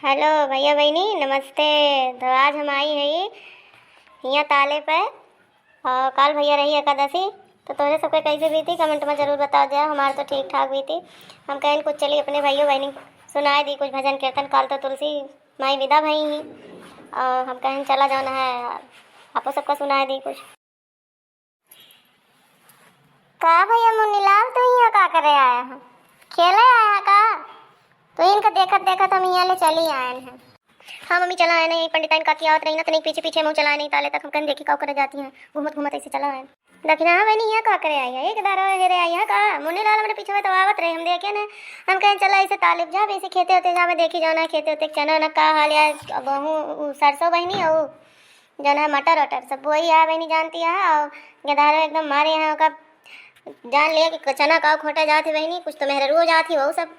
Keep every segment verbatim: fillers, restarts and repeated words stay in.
हेलो भइया बहिनी, नमस्ते। तो आज हम आई हई हियाँ ताले पे, और काल भइया रही एकादशी। तो तोहरे सबके कैसे बीती, comment में जरूर बताओ जाए। हमार तो ठीक ठाक बीती। हम कहेन कुछ चली अपने भइयो बहिनी सुनाए दी कुछ भजन कीर्तन। काल तो तुलसी माई विदा भई ही, और हम कहेन चला जौन है आपो सबका सुनाए दी कुछ। का भइया मुन्नीलाल, तू हियाँ का करे आया है? खेले आया है का? तो इनका देखत देखत हम हियाँ ले चली आयन है। हाँ मम्मी, चला आयन है, पंडिताइन काकी आवत रही ना, तनिक पीछे पीछे हम चला आयन ताले तक। हम कहेन देखी का करे जाती हैं, घूमत घूमत ऐसे चला आयन। दखिनहा बहिनी, हियाँ का करे आई है? एक दारा हेरे आई है का? मुन्नीलाल हमरे पीछे तो आवत रहे, हम देखे ना, हम कहेन चला ऐसे ताले पे जा, ऐसे खेते होते जा, मैं देखी जौन है खेते होते चना ना का हाल है, गेहूँ, उ, सरसों बहिनी, और जौन है मटर वटर सब बोई है बहिनी, जानती है। और गधारो एकदम मारे हैं ओका, जान लिया कि चना का खोटा जात है बहिनी, कुछ तो मेहररुओ जात ही, वहू सब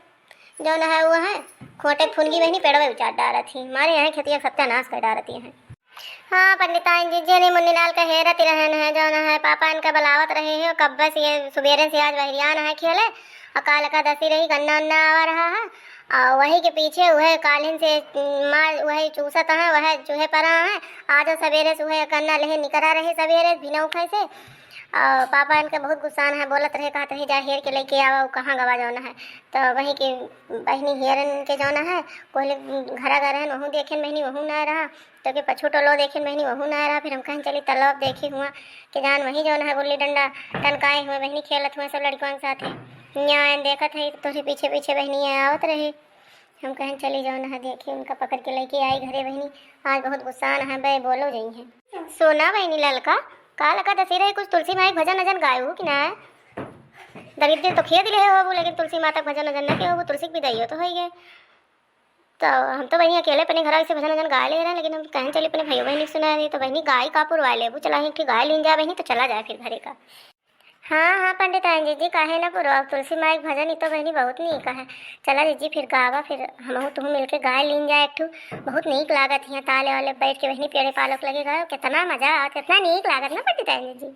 जौन है वो है खोटे फुनगी बहिनी पेड़वे उचार डारत ही, मारे हैं खेतिया सत्यानाश कर डारत ही हैं। हाँ पंडिताइन जी, जेने मुन्नीलाल का हेरत रहन है, जौन है पापा इनका बलावत रहे हैं, कब्बे से ये सुबेरे से आज बहरियान है खेले, और काल एकादशी रही, गन्ना उन्ना आवा रहा है, और वही के पीछे वह कालिन से मार वही चूसत है, वह चूहे परा है। आज सवेरे से वह गन्ना लेहे निकरा रहे सवेरे भिनौखे से, और पापा इनके बहुत गुस्सान है, बोलत रहे, कहत रहे जा हेर के लेके आवा, वो कहाँ गवा जौन है। तो वही के बहिनी हेरन के जौन है, कोहले घरा गए रहन, वहू देखेन बहिनी, वहू ना रहा। तो के पछू टोलो देखेन बहिनी, वहू ना रहा। फिर हम कहेन चली तलब देखी हुआ कि जान वही जौन है गुल्ली डंडा टनकाए हुए बहिनी खेलत हुए सब लड़कवन के साथे। हियाँ आयन देखत है तो तोहरे पीछे पीछे बहिनी आवत रहे। हम कहेन चली जौन है देखी, उनका पकड़ के लेके आई घरे बहिनी। आज बहुत गुस्सान है बे, बोलो जई है। सोना बहिनी ललका, काल एकादशी रहे, कुछ तुलसी माई के भजन वजन गाए हो कि ना? दरिद्र तो खिया दिले होबू, लेकिन तुलसी माता के भजन वजन न के होबू, तुलसी के विदाइयो तो होई गए। तो हम तो बहिनी अकेले अपने घर से भजन वजन गाए ले रहे, लेकिन हम कहेन चली अपने भइयो बहिनी के सुनाए दी। तो बहिनी गाय का पुरवा लेबू, चला एक ठे गाय लीन जाए बहिनी, तो चला जाए फिर घरे का। हाँ हाँ पंडिताइन जी, जी काहे ना पुरवा, तुलसी माई के भजन ई तो बहिनी बहुत नीक है। चला जीजी फिर गावा, फिर हमहू तुहू मिलके गाय लीन जाए एक ठू। बहुत नीक लागत हियाँ ताले वाले बैठ के बहिनी पेड़े पालक लगे गए, कितना मजा आवत, कितना नीक लागत ना पंडिताइन जी।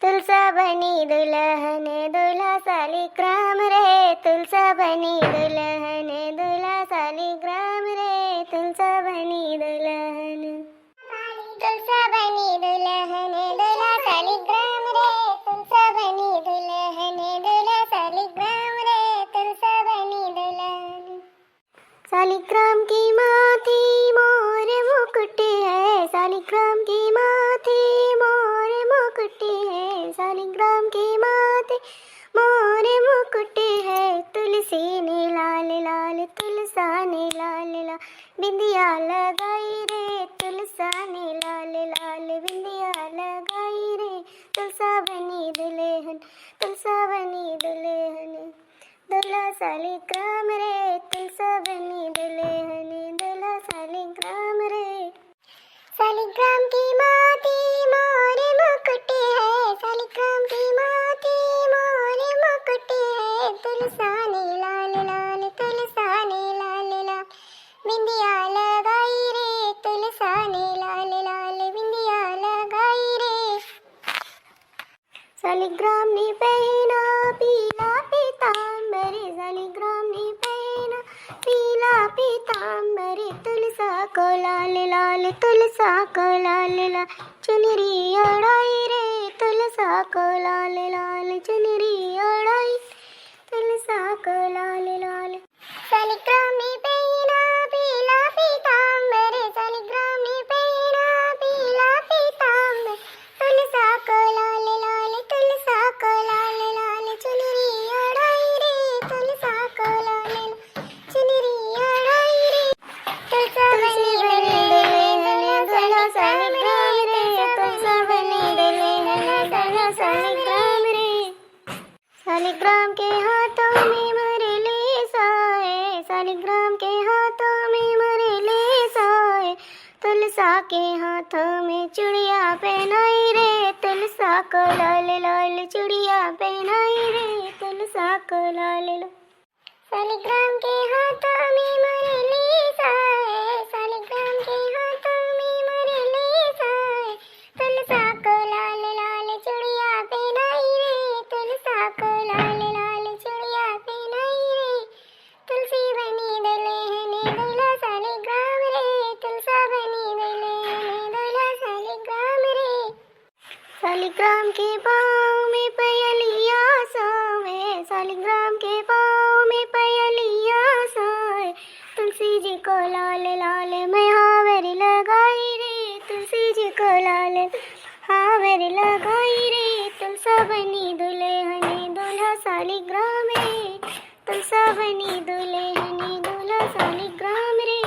तुलसा बनी दुल्हन, दुल्हा शालिग्राम रे, तुलसा बनी दुल्हन, दुल्हा शालिग्राम रे, तुलसा बनी दुल्हन। तुलसा बनी दुल्हन, दुल्हा शालिग्राम रे, तुलसा बनी दुल्हन, दुल्हा शालिग्राम रे, तुलसा बनी दुल्हन। शालिग्राम के माथे मोर मुकुट है, शालिग्राम के माथे मोर मुकुट है, शालिग्राम के माथे मोर मुकुट है। तुलसी ने लाल लाल, तुलसा ने लाल लाल बिंदिया लगाई रे, तुलसा ने लाल लाल बिंदिया लगाई रे। तुलसा बनी दुल्हन, तुलसा बनी दुल्हन। दुल्हा शालिग्राम रे, तुलसा बनी दुल्हन, दुल्हा शालिग्राम रे। शालिग्राम के माथे मोर मुकुट है, शालिग्राम के माथे मोर मुकुट है। तुलसा ने लाल लाल, तुलसा ने लाल लाल बिंदिया लगाई रे, तुलसा ने लाल लाल बिंदिया लगाई रे। शालिग्राम ने पहना पीला पीतांबर, शालिग्राम ने पहना पीला पीतांबर। तुलसा को लाल लाल, तुलसा को लाल लाल चुनरी ओढ़ाई रे, तुलसा को लाल लाल चुनरी ओढ़ाई, तुलसा को लाल लाल। शालिग्राम ने पहना पीला पीतांबर, शालिग्राम ने पहना पीला पीतांबर। तुलसा को लाल लाल, तुलसा को लाल लाल चुनरी ओढ़ाई रे, तुलसा को लाल लाल चुनरी ओढ़ाई रे। तुलसा बनी दुल्हन, दुल्हा शालिग्राम रे, तुलसा बनी दुल्हन, दुल्हा शालिग्राम रे। शालिग्राम के हाथों में मुरली सोए, शालिग्राम के हाथों में मुरली सोए। तुलसा के हाथों में चूड़िया पहनाई रे, तुलसा को लाल लाल चूड़िया पहनाई रे, तुलसा को लाल लाल। शालिग्राम के हाथों में मुरली सोए, शालिग्राम के हाथों में मुरली सोए। तुलसा को लाल लाल चूड़िया पहनाई रे, तुलसा को लाल लाल चूड़िया पहनाई रे। तुलसी बनी दुल्हन, दुल्हा शालिग्राम लाल लाल महावर लगाई रे, तुलसी जी को लाल महावर लगाई रे, तुलसा बनी दुल्हन दूल्हा सालिग्राम रे, तुलसा बनी दुल्हन दूल्हा सालिग्राम रे।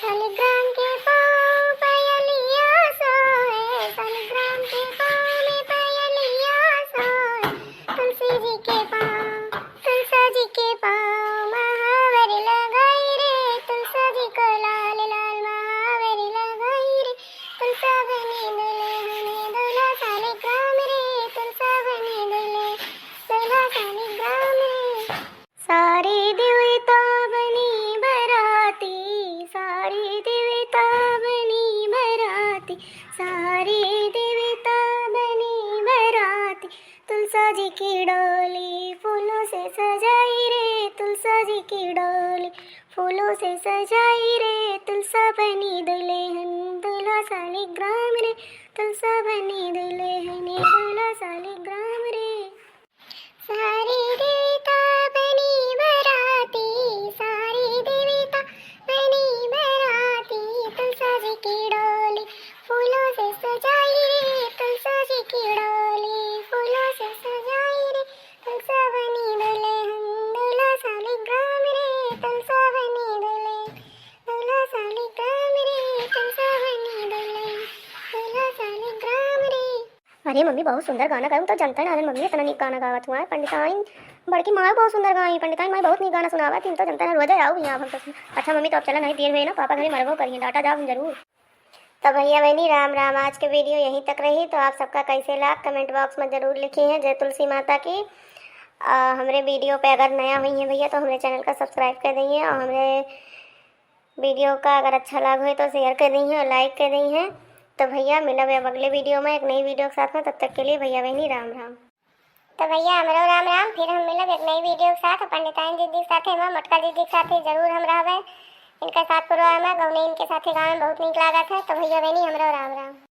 सालिग्राम के पाँव पायलिया सोहे, सालिग्राम के पाँव में पायलिया सोहे, तुलसी जी के पाँव, तुलसा जी के पाँव महावर लगाई रे, तुलसा जी को लाल लाल महावर लगाई रे, तुलसा बनी दुल्हन दूल्हा सालिग्राम रे, तुलसा बनी दुल्हन दूल्हा सालिग्राम रे। सारी देवता बनी बराती, सारी देवता बनी बराती, सारी देवता बनी बराती, तुलसा जी की डोली फूलों से सजाई रे, तुलसा जी की डोली फूलों से सजाई रे, तुलसा बनी दुल्हन दूल्हा सालिग्राम रे, तुलसा बनी दुल्हन दूल्हा सालिग्राम रे। सारी देवता बनी बराती, सारी देवता बनी बराती, तुलसा जी की डोली फूलों से सजाई रे, तुलसा जी की डोली फूलों से सजाई रे, तुलसा बनी दुल्हन दूल्हा सालिग्राम रे, तुलसा बनी दुल्हन दूल्हा सालिग्राम रे, तुलसा बनी दुल्हन दूल्हा सालिग्राम रे। अरे मम्मी, बहुत सुंदर गाना गायो, हम तो जनता ना रहन मम्मी, इतना नीक गाना गावत हुआ है पंडिताइन। बड़की माँ बहुत सुंदर गाई, पंडिताइन माँ बहुत नीक गाना सुनावत ही, हम तो जनता ना, रोज आओ यहाँ हम तो। अच्छा मम्मी, तो अब चला, नहीं देर हुए ना, पापा घरे मरबो करिए, डांटा जाओ हम जरूर। तो भैया बहनी राम राम, आज के वीडियो यहीं तक रही। तो आप सबका कैसे लाग कमेंट बॉक्स में जरूर लिखी हैं। जय तुलसी माता की। आ, हमरे वीडियो पे अगर नया हुई हैं भैया तो हमरे चैनल का सब्सक्राइब कर दइए और हमरे वीडियो का अगर अच्छा लाग होए तो शेयर कर दइहे और लाइक कर दइहे। तो भैया मिलब अब अगले वीडियो में एक नई वीडियो के साथ में, तब तक के लिए भैया बहनी राम राम। तो भैया हमरो राम राम, फिर हम मिलब एक नई वीडियो के साथ। पंडिताइन जी के साथ, हमार मोटका जी के साथ जरूर हम रहबे। इनका साथ पुरवा में गौने इनके साथ गाँव में बहुत नीक लागत है। तो भैया बहनी हमरो राम राम।